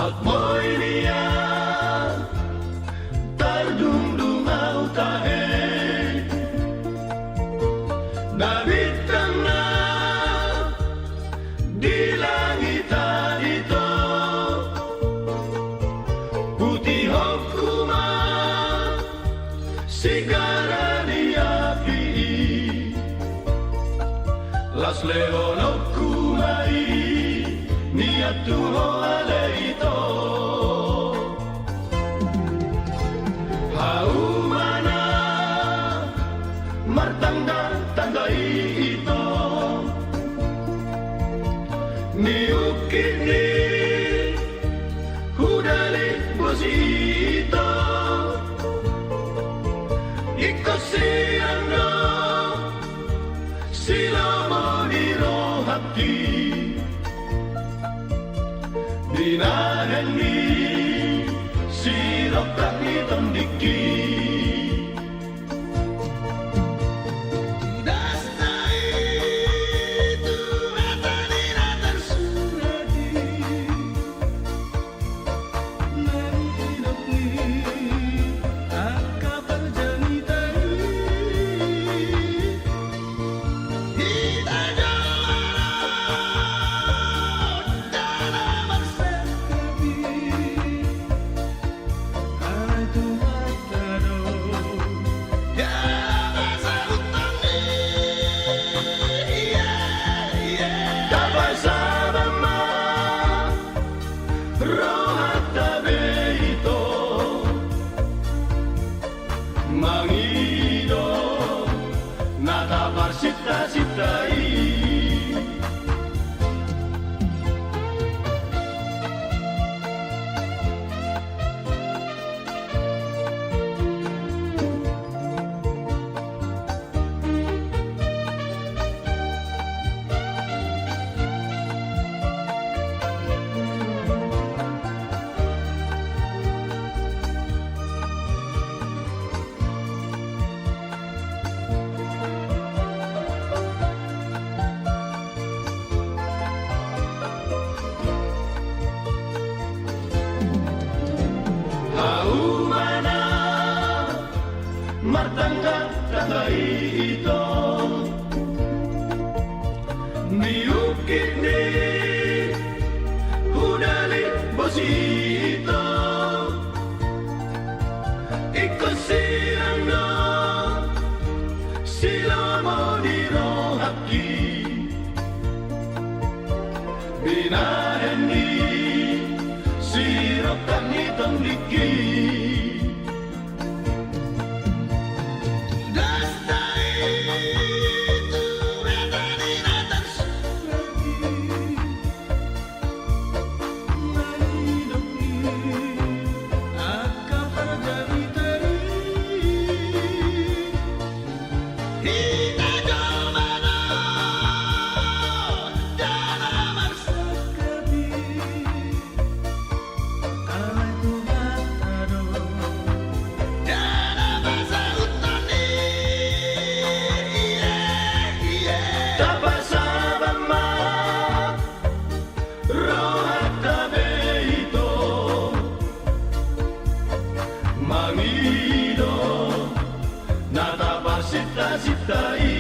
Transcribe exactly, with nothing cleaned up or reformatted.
Boi nian tardungdung ahu tahe, na bintang na di langit an ito, putihonku ma sigara ni api i, las lehononku ma i nian tu ho ale ito. Hauma na martanggatangga i ito, niungkit ni hudali bosi i ito, ingkon sian do silomo ni rohangki, binahen ni sirongkap ni tondingki. Das na i tu hata ni na tarsurat i, na nidok ni angka parjamita i. Hita jolo do jala marsangkapi, alai Tuhanta do jala pasahuthon i. Tapasaba ma rohanta be ito, mangido na taparsintasinta i. Hauma na martanggatangga i ito, niungkit ni hudali bosi i ito, ingkon sian do silomo ni rohangki, binahen ni sirongkap ni tondingki. Das na i tu hata ni na tarsurat i, na nidok ni angka parjamita i. Hita jolo do jala marsangkapi, alai Tuhanta do jala pasahuthon i. Tapasaba ma rohanta be ito, mangido na taparsintasinta i.